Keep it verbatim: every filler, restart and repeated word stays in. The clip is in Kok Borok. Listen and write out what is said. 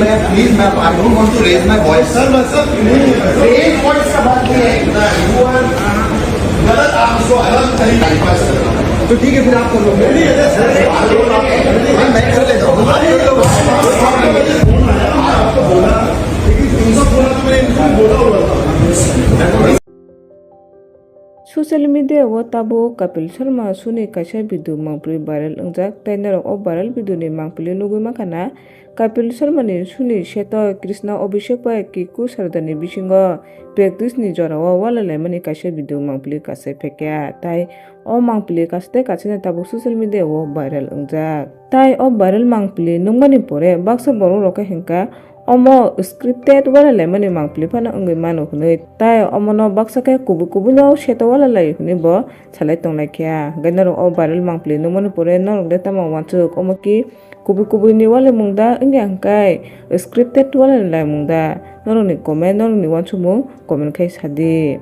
मैं, please, मैं, I don't want to raise my voice. Sir, मैं, सर, नहीं, raise voice का बात नहीं है। You are गलत, आप उसको अलग तरीके से टाइम पास कर रहे हो। तो ठीक है, फिर आप कर लो। नहीं, नहीं, सर, मैं, मैं कर लेता हूँ। आपको बोला, लेकिन तुमसे बोला तो मैंने इनको भी बोला हुआ था। Social media o tabuk Kapil Sharma suni kaisa video mangpili viral wngjak, tei norok o viral video ni mangpili nugwi mankha na, Kapil Sharma ni suni seto Krishna Abhishek bai Kiku Sarda ni bisingo practice ni jora o walai laimani kaisa video mangpili kasai phaikha, tai o mangpili kaisa tei kaisa no tabuk social media o viral wngjak. Tai o viral mangpili nukmani pore baksa borok rok khe hinkha, omo scripted walai laimani mangpili phano wngwi mano hwnwi, tai omono baksa khe kubui kubui no seto walai lai hwnwi bo salai tonglaikha. Hwnkhe norok o viral mangpili nukmani pore norok de tamo uansuk, omo ki kubui kubui ni walaimung da wngya hwnkhe scripted walai laimung da? Norokni comment, norokni uansukmung comment khai sadi.